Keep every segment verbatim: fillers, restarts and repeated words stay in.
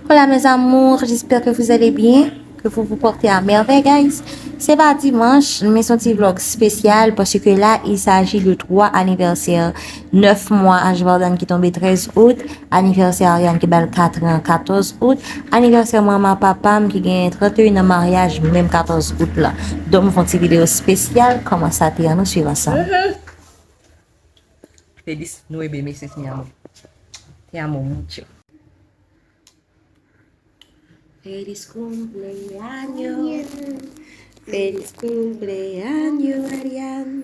Hola mes amours, j'espère que vous allez bien, que vous vous portez à merveille, guys. Se pa dimanch, men se yon ti vlog spesyal paske la, il s'agit de twa anivèsè. Nèf mwa a Jordan ki tonbe trèz out, anivèsè Ariane ki ba l kat an katòz out, anivèsè manman papa m ki gen trannteyen an maryaj menm katòz out la. Donk, m fè yon ti videyo spesyal, kòman sa te ye, ann suiv ansanm. Feliz nueve meses, mi amor. Te amo mucho. Feliz cumpleaños. Feliz cumpleaños, Ariane.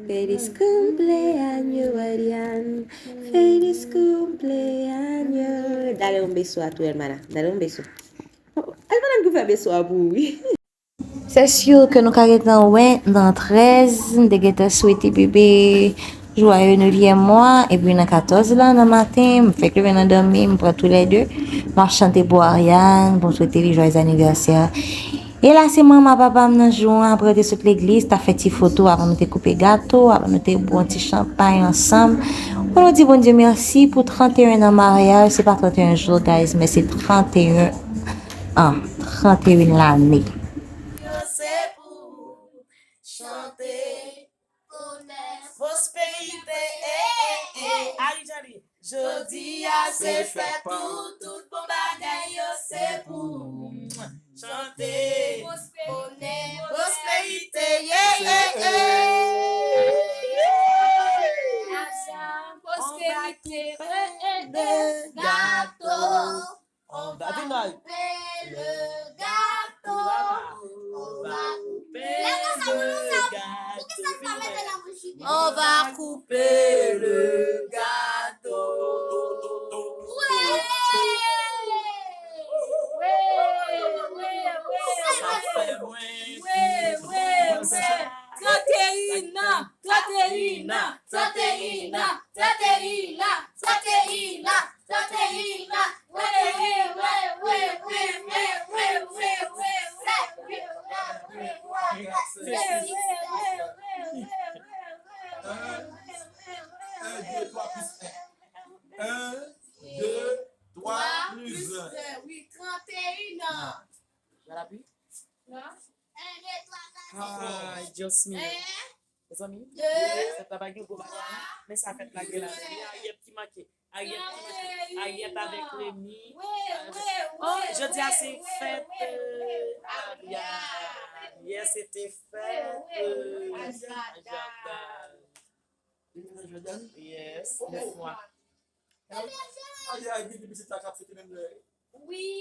Feliz cumpleaños, Ariane. Feliz cumpleaños. Dale un beso a tu hermana. Dale un beso. Hermana, ki fè beso a pou ou, wi. Se si ke nou ka gentan wè nan trèz, m te gentan swete bebe jwaye nevyèm mwa, epi nan katòz la nan maten, m fèk leve nan dòmi, m pran toulède, m ap chante pou Ariane, pou m swete li jwaye anivèsè. E la, se manman papa m nan jou an, apre yo te sot legliz, t ap fè ti foto, avan nou te koupe gato, avan nou te bwè yon ti chanpay ansanm, pou nou di Bondye mèsi pou trannteyen an maryaj, se pa trannteyen jou, guys, men se trannteyen an, trannteyen lane. Yo se pou chante bonè, pwosperite, eh, eh, eh. Ayi, Jali. Jodi a se fèt ou, tout bon bagay yo se pou ou. Chante. Bonè, pwosperite, yeah, yeah, yeah. Lajan, pwosperite, eh, eh, eh. Gato. On va couper le gâteau. On va couper le gâteau. On va couper le gâteau. Sa fè mwen. Trannteyen an, trannteyen an, trannteyen an, trannteyen an, trannteyen an. Un, un, deux, trois, plus un. Un, deux, trois, plus un. Wi, trannteyen an. Ay, Dios mío. Mezanmi, fèt la pa gen gwo bagay, non. Men sa fèt la gen la. Ariette ki manke. Ariette ki manke. Ariette avèk Remy. Oh, jodi a se fèt, euh, Ariane. Yè se te fèt, euh, Jordan. Yes, nèf mwa. Ariane, pitit la k ap fete menm lè. Wi.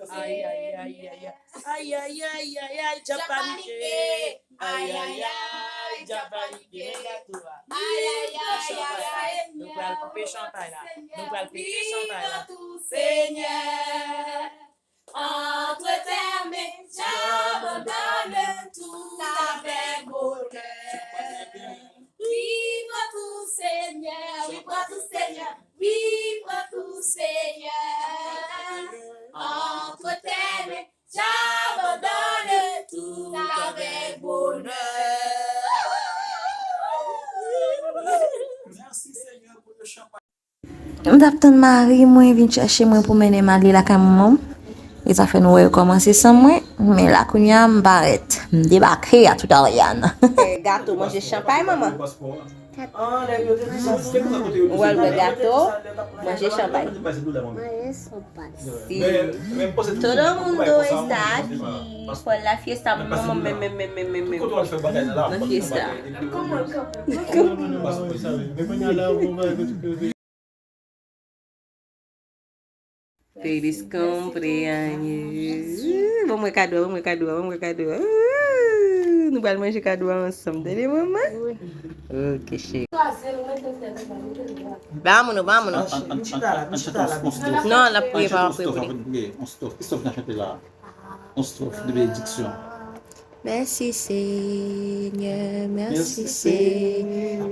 Ay, ay, ay, ay, ay. Ay, ay, ay, ay, ay, djab panike. Ay, ay, ay, djab panike. Men gato a. Ay, ay, ay, ay, ay. Nou pral koupe chanpay la. Nou pral pete chanpay la. Senyè. Entre tes mains, j'abandonne tout avec bonheur. Wi, pran tou, Senyè, wi, pran tou, Senyè, wi, pran tou, Senyè. Entre tes mains, j'abandonne tout avec bonheur. Merci, Seigneur, pour le champagne. M t ap tann mari mwen vin chèche mwen pou mennen m ale lakay manman m. E sa fè nou wè yo kòmanse san mwen. Men la kounye a m parèt. M debake a tout Ariane. Eh, gato, manje chanpay, manman. Ou al wè gato, manje chanpay. Manje chanpay. Si todo mundo está aquí por la fiesta, manman, men, men, men, men, men, men. Nan fiesta. Feliz cumpleaños. Ban mwen kado a, ban mwen kado a, ban mwen kado a. Nou pral manje kado a ansanm, tande, manman? Ok, cheri. Ba moun, ba moun. Non, n ap priye, pa priye pou li. On strophe. Ki strophe n ap chante la? On strophe de benediksyon. Merci Seigneur, merci Seigneur,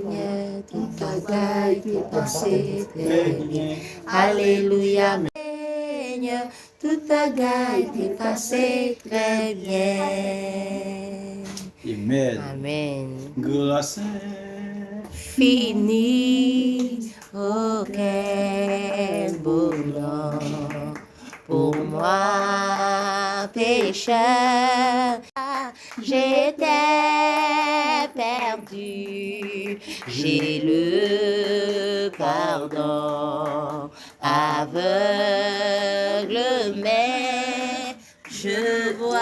tout bagay te pase trè byen. Alelouya, Seigneur, tout bagay te pase trè byen. Amen. Amen. Gras fini. J'étais perdu, j'ai le pardon aveugle, mais je vois.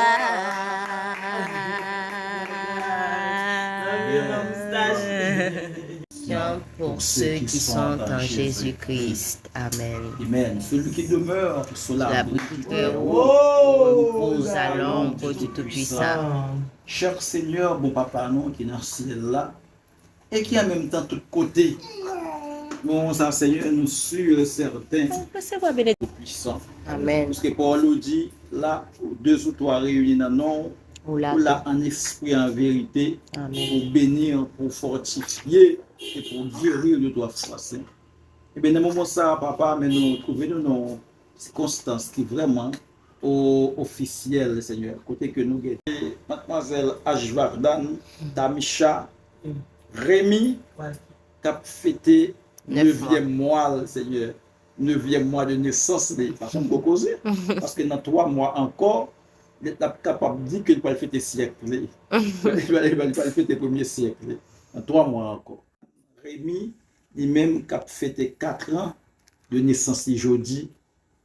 Pour ceux qui sont en Jésus-Christ. Amen. Amen. Celui qui demeure sous l'abri du Très-Haut repose à l'ombre du Tout-Puissant. Chè Senyè, bon Papa nou ki nan syèl la, e ki an menm tan tout kote. Bon, sa, Senyè, nou si e sèten, Tout-Puissant. Amen. Paske pawòl ou di, la, de ou twa reyini nan non ou, ou la an espri, an verite, pou beni, pou fòtifye, e pou geri de twa fwa sen. Ebyen, nan moman sa a, Papa, men nou twouve nou nan yon sikonstans ki vrèman o-, ofisyèl, Senyè. Kote ke nou gen Madmwazèl Ashvardan, Tamisha, Remy, k ap fete nevyèm mwa l, Senyè. Nevyèm mwa de nesans li. Sa se yon gwo koze. Paske nan twa mwa ankò, l ap kapab di ke l pral fete syèk li. Li pral, li pral fete premye syèk li. Nan twa mwa ankò. Remy, li menm k ap fete katran de nesans li jodi,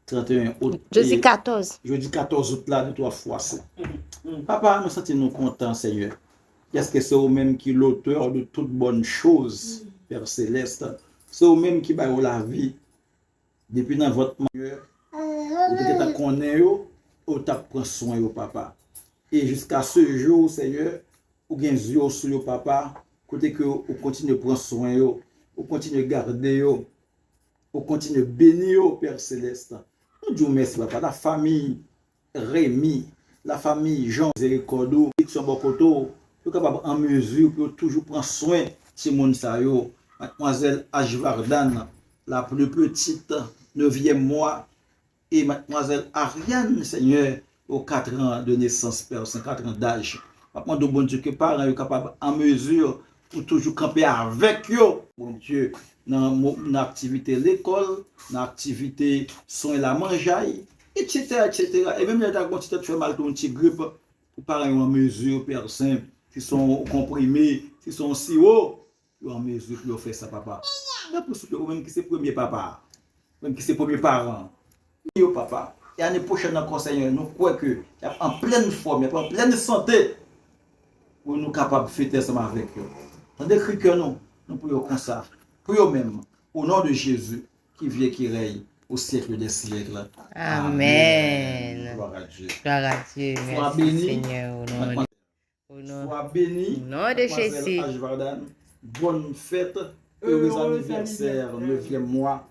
tranteyen out. Jodi katòz. Jodi katòz out la, de twa fwa sen. Papa, nou santi nou kontan, Senyè. Paske se ou menm ki l'auteur de toutes bonnes choses, Père Céleste. Se ou menm ki ba yo lavi. Depi nan vant manman yo, ou te gentan konnen yo, ou t ap pran swen yo, Papa. E jiska se jou, Senyè, ou gen zye w sou yo, Papa, kote ke ou kontinye pran swen yo, ou kontinye gade yo, ou kontinye beni yo, Pè Selès. Nou di w mèsi, Papa. Lafanmi Remy, lafanmi Jean, mizerikòd ou, benediksyon bò kote w, yo kapab an mezi pou yo toujou pran swen timoun sa yo. Madmwazèl Ashvardan, la plus petite, nevyèm mwa, e madmwazèl Ariane, Senyè, aux quatre ans de naissance, Père Saint, quatre ans d'âge. M ap mande w, Bondye, ke paran yo kapab an mezi pou toujou kanpe avèk yo, Bondye, nan mo-, nan aktivite lekòl, nan aktivite swen lamanjay, etsetera, etsetera. E menm lè ta gon ti tèt fè mal tou, yon ti grip, pou paran yo an mezi, Père Saint, si se yon konprime, si se yon siwo, yo an mezi pou yo fè sa, Papa. Mwen pou souple, ou menm ki se premye papa, ou menm ki se premye paran, yo, Papa. E ane pwochèn ankò, Senyè, nou kwè ke y ap an plèn fòm, y ap an plèn sante, pou nou kapab fete ansanm avèk yo. Tande kri kè nou, nou priye w konsa, pou yo menm, au nom de Jésus, qui vit et qui règne au siècle des siècles. Amen. Amen. Gloire à Dieu. Gloire à Dieu. Sois béni. Merci, Seigneur, au nom de Au nom, au nom de Jésus. Sois béni, mademoiselle Ashvardan. Bonne fête. Heureux anniversaire, nevyèm mwa.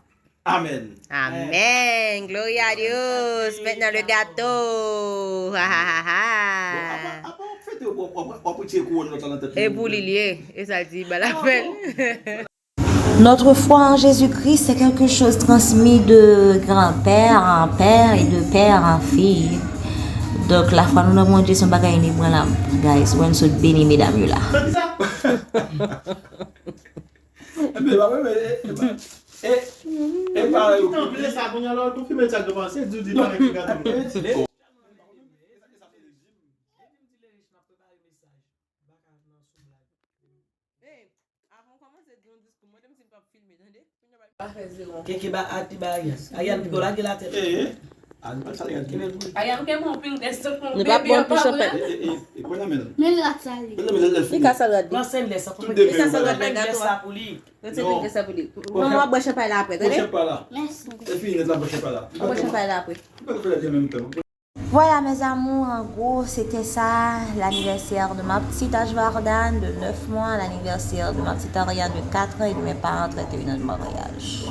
Amen. Amen. Gloria a Dios. Maintenant le gâteau. Ha, ha, ha, ha. Bon, apa, apa w ap fete, w ap, w ap, w ap retire kouwòn lòt la nan tèt ou. E pou li l ye. E sa l di, ba l apèl. Notre foi en Jésus-Christ, c'est quelque chose transmis de grand-père en père et de père en fille. Donk, lafwa nou nan Bondye se yon bagay inebranlab, guys. Wè n sot beni medam yo la. Ebyen, pa vre, men, e, e, e, e parèy ou. Tanple sa, kounye a la, ou konfime sa k panse, di w di pa gen gato. Babe, avan w kòmanse di yon diskou, mande m si n p ap filme, tande? Kounya pa fè zero. Keke ba ati ba Ariane. Ariane, piko lage latèt. Eh, eh. Ariane, pa sa Ariane. Ariane, ke bon pil dèsè pou bebe an pa vre. Eh, eh, eh, eh, pran nan men l. Men l rat sa li. Pran nan men l, l fin. Li ka sa l rat. Pran sèl lè sa pou mwen. Tout de men. Sa l rat nan gato a. Pou li. Retire pil dèsè pou li. Mwen, mwen bwè chanpay la apre, tande? Pran chanpay la. Mèsi. E fini nèt la, bwè chanpay la. Mwen bwè chanpay la apre. Ou pa fè lè di an menm tan. Voilà mes amours, en gros c'était ça, l'anniversaire de ma petite Ashvardan de neuf mois, l'anniversaire de ma petite Ariane de quatre ans et de mes parents trente et un ans de mariage.